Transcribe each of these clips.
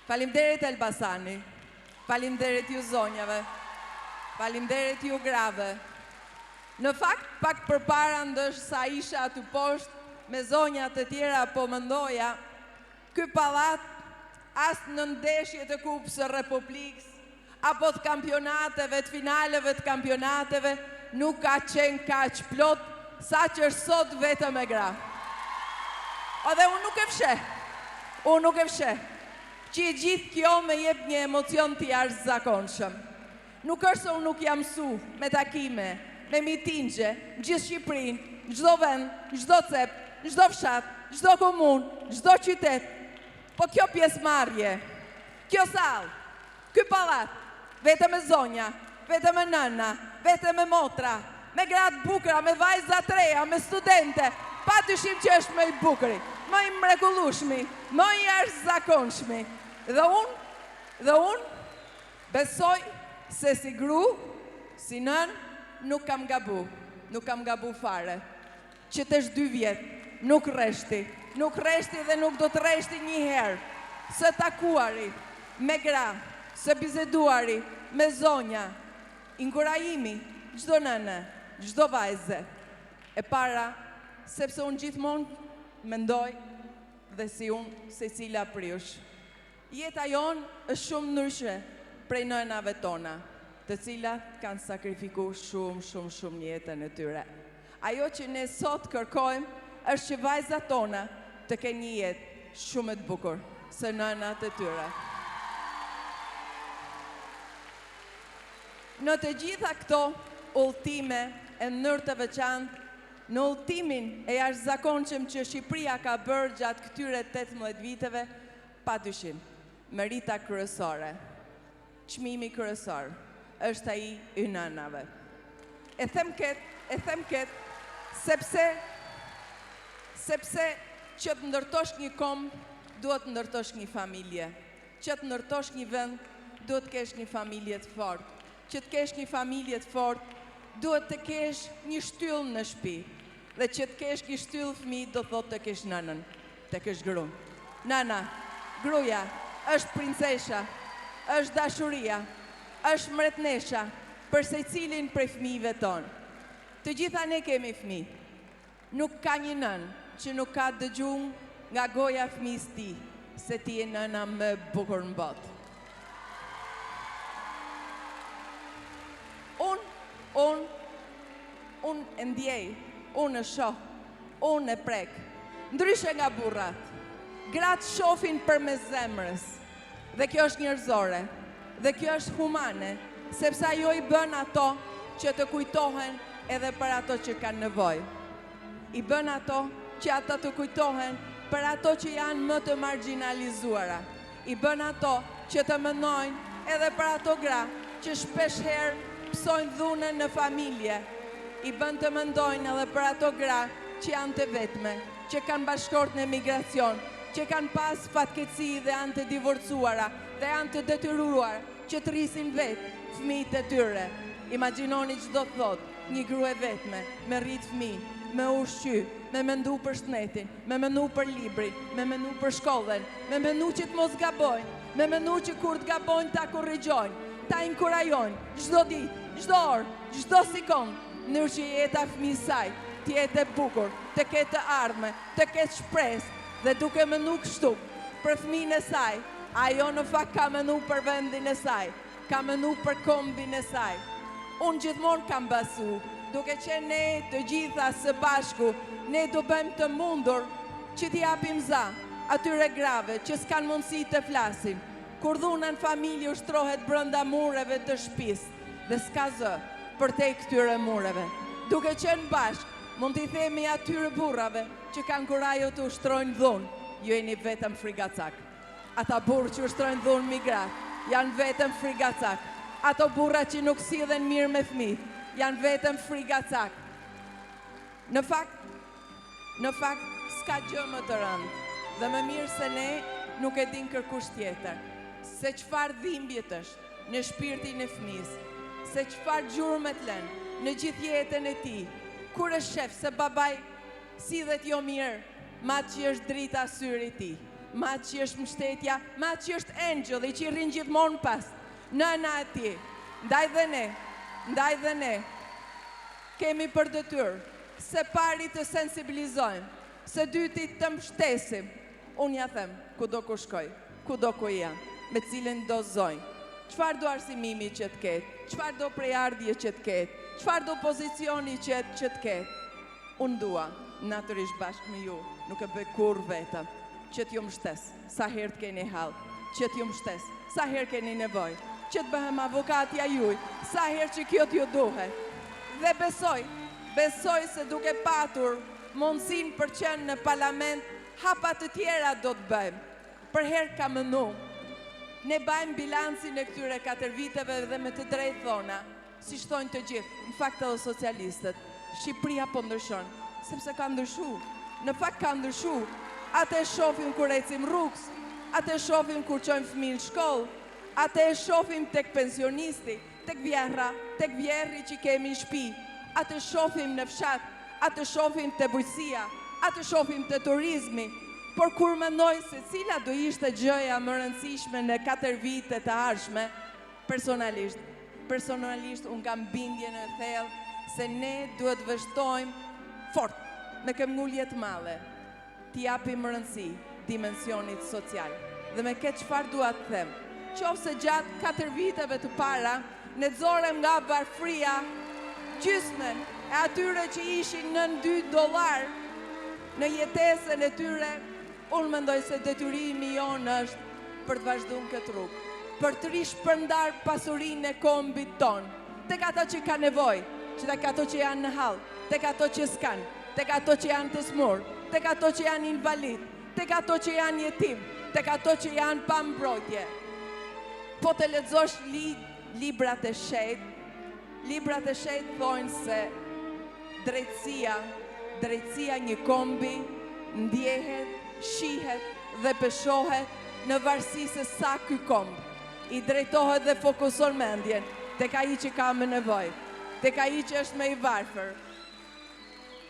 Faleminderit Elbasani. Faleminderit ju zonjave. Faleminderit ju grave. Në fakt, pak përpara ndërsa isha aty poshtë me zonja të tjera po mendoja, ky pallat as në ndeshje të Kupës së Republikës apo të kampionateve, të finaleve të kampionateve, nuk ka qenë kaq plot sa që është sot vetëm me gra. Edhe unë nuk e fsheh, unë nuk e fsheh, që e gjithë kjo më jep një emocion të jashtëzakonshëm. Nuk është se unë nuk jam mësu me takime, me mitingje, në gjithë Shqipërinë, në çdo vend, në çdo cep, në çdo fshat, në çdo komunë, në çdo qytet. Po kjo pjesëmarrje, kjo sallë, ky pallat, vetëm me zonja, vetëm me nëna, vetëm me motra, me gra të bukura, me vajza të reja, me studente, pa dyshim që është më i bukuri, më i mrekullueshmi, më i jashtëzakonshmi. Dhe unë, dhe unë besoj se si gru, si nënë, nuk kam gabu, nuk kam gabu fare. Që tash 2 vjet, nuk rreshti, nuk rreshti dhe nuk do të rreshti një herë, së takuari me gra, së biseduari me zonja, inkurajimi çdo nëne, çdo vajze. E para, sepse unë gjithmonë mendoj dhe si unë secila prej jush. Jeta jonë është shumë ndryshe prej nënave tona, të cilat kanë sakrifiku shumë, shumë, shumë në jetën e tyre. Ajo që ne sot kërkojmë është që vajzat tona të kenë një jetë shumë të bukur se nënat e tyre. Në të gjitha këto udhëtime e në mënyrë të veçantë, në udhëtimin e jashtëzakonshëm që Shqipëria ka bërë gjatë këtyre 18 viteve, pa dyshim, merita kryesore, çmimi kryesor, është ai i nënave. E them këtë, e them këtë, sepse, sepse që të ndërtosh një komb, duhet të ndërtosh një familje. Që të ndërtosh një vend, duhet të kesh një familje të fortë. Që të kesh një familje të fortë, duhet të kesh një shtyllë në shtëpi. Dhe që të kesh një shtyllë fëmijë, do thotë të kesh nënën, të kesh gruan. Nëna, gruaja, është princesha, është dashuria, është mbretnesha për secilin prej fëmijëve tonë. Të gjitha ne kemi fëmijë. Nuk ka një nënë që nuk ka dëgjuar nga goja e fëmijës tij se ti je nëna më e bukur në botë. Unë, unë, unë e ndjej, unë e shoh, unë e prek. Ndryshe nga burrat, gratë shohin përmes zemrës. Dhe kjo është njerëzore, dhe kjo është humane, sepse ajo i bën ato që të kujtohen edhe për ato që kanë nevojë. I bën ato që ata të kujtohen për ato që janë më të marginalizuara. I bën ato që të mendojnë edhe për ato gra që shpesh herë pësojnë dhunën në familje. I bën të mendojnë edhe për ato gra që janë të vetme, që kanë bashkëshort në emigracion, që kanë pas fatkeqësi dhe janë të divorcuara dhe janë të detyruar që të rrisin vetë fëmijët e tyre. Imagjinoni ç'do të thotë një grua e vetme me rrit fëmijë, me ushqy, me mendu për shëndetin, me mendu për librin, me mendu për shkollën, me mendu që të mos gabojnë, me mendu që kur të gabojnë ta korrigjojnë, ta inkurajojnë çdo ditë, çdo orë, çdo sekond, në mënyrë që jeta e fëmijës saj të jetë e bukur, të ketë të ardhme, të ketë shpresë dhe duke mendu kështu për fëmijën e saj, ajo në fakt ka mendu për vendin e saj, ka mendu për kombin e saj. Unë gjithmonë kam besu, duke qenë ne të gjitha së bashku, ne do bëjmë të mundur që t'i japim za atyre grave që s'kan mundësi të flasin, kur dhuna në familje ushtrohet brenda mureve të shtëpisë dhe s'ka zë përtej këtyre mureve. Duke qenë bashkë, mund t'i themi atyre burrave që kanë kurajo të ushtrojnë dhunë, ju jeni vetëm frigacak. Ata burrë që ushtrojnë dhunë mbi gratë, janë vetëm frigacak. Ato burra që nuk sillen mirë me fëmijë, janë vetëm frigacak. Në fakt, në fakt s'ka gjë më të rëndë dhe më mirë se ne nuk e din kërkush tjetër, se çfarë dhimbjet është në shpirtin e fëmijës, se çfarë gjurmë të lën në gjithë jetën e tij, kur e shef se babai sillet jo mirë, me atë që është drita syri i tij. me atë që është mbështetja, me atë që është engjëlli që i rrin gjithmonë pas, nëna e tij. Ndaj dhe ne, ndaj dhe ne, kemi për detyrë, së pari të sensibilizojmë, së dyti të mbështesim. Unë ja them, kudo ku shkoj, kudo ku jam, me cilëndo zonjë, çfarëdo arsimimi që të ketë, çfarëdo prejardhje që të ketë, çfarëdo pozicioni që që të ketë, unë dua, natyrisht bashkë me ju, nuk e bëj kurrë vetëm, që t'ju mbështes, sa herë të keni hall, që t'ju mbështes, sa herë keni nevojë, që të bëhem avokatja juaj, sa herë që kjo t'ju duhet. Dhe besoj, besoj se duke patur mundësinë për qenë në parlament, hapa të tjera do të bëjmë. Përherë kam mendu, ne bajmë bilancin e këtyre 4 viteve dhe me të drejtë thona, siç thonë të gjithë, në fakt edhe socialistët, Shqipëria po ndryshon, sepse ka ndryshu, në fakt ka ndryshu, atë e shofim kur ecim rrugës, atë e shofim kur çojmë fëmijën në shkollë, atë e shofim tek pensionisti, tek vjehrra, tek vjehrri që kemi në shtëpi, atë e shofim në fshat, atë e shofim te bujqësia, atë e shofim te turizmi, por kur mendoj se cila do ishte gjëja më rëndësishme në 4 vite të ardhshme, personalisht, personalisht unë kam bindjen e thellë se ne duhet vështojmë fort, me këmbëngulje të madhe, t'i japim rëndësi dimensionit social. Dhe me këtë çfarë dua të them? Qoftë se gjatë 4 viteve të para ne nxorëm nga varfëria gjysmën e atyre që ishin nën 2 dollar në jetesën e tyre, unë mendoj se detyrimi jonë është për të vazhduar në këtë rrugë, për të rishpërndar pasurinë e kombit tonë, tek ata që kanë nevojë, që tek ato që janë në hall, tek ato që s'kan, tek ato që janë të smur, tek ato që janë invalid, tek ato që janë jetim, tek ato që janë pa mbrojtje. Po të lexosh li, librat e shenjtë, librat e shenjtë thonë se drejtësia, drejtësia një kombi ndjehet, shihet dhe peshohet në varësi se sa ky komb i drejtohet dhe fokuson mendjen tek ai që ka më nevojë, tek ai që është më i varfër.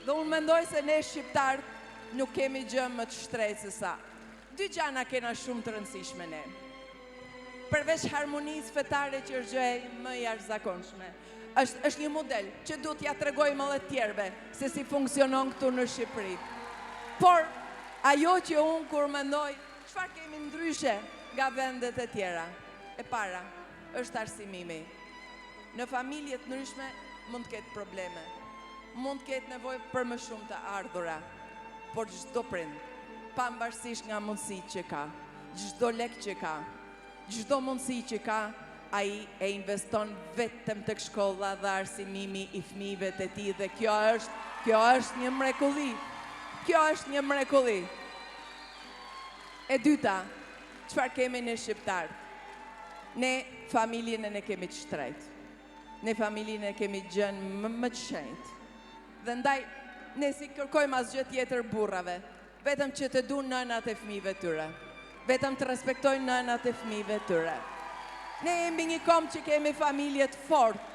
Dhe unë mendoj se ne shqiptarët nuk kemi gjë më të shtrenjtë se sa. Dy gjana kena shumë të rëndësishme ne. Përveç harmonisë fetare që është gjëja më e jashtëzakonshme, është është një model që duhet t'ja tregojmë edhe të tjerëve se si funksionon këtu në Shqipëri. Por ajo që unë kur mendoj, çfarë kemi ndryshe nga vendet e tjera? E para, është arsimimi. Në familje të ndryshme mund të ketë probleme, mund të ketë nevojë për më shumë të ardhura, por çdo prind, pavarësisht nga mundësitë që ka, çdo lek që ka, çdo mundësi që ka, ai e investon vetëm tek shkolla dhe arsimimi i fëmijëve të tij dhe kjo është, kjo është një mrekulli. Kjo është një mrekulli. E dyta, çfarë kemi ne shqiptarët? Ne familjen e ne kemi të shtrenjtë. Ne familjen e kemi gjën më, më të shenjtë. Dhe ndaj, ne s'i kërkojmë asgjë tjetër burrave, vetëm që të duan nënat e fëmijëve tyre, vetëm të respektojnë nënat e fëmijëve tyre. Ne jemi një komb që kemi familje të fortë.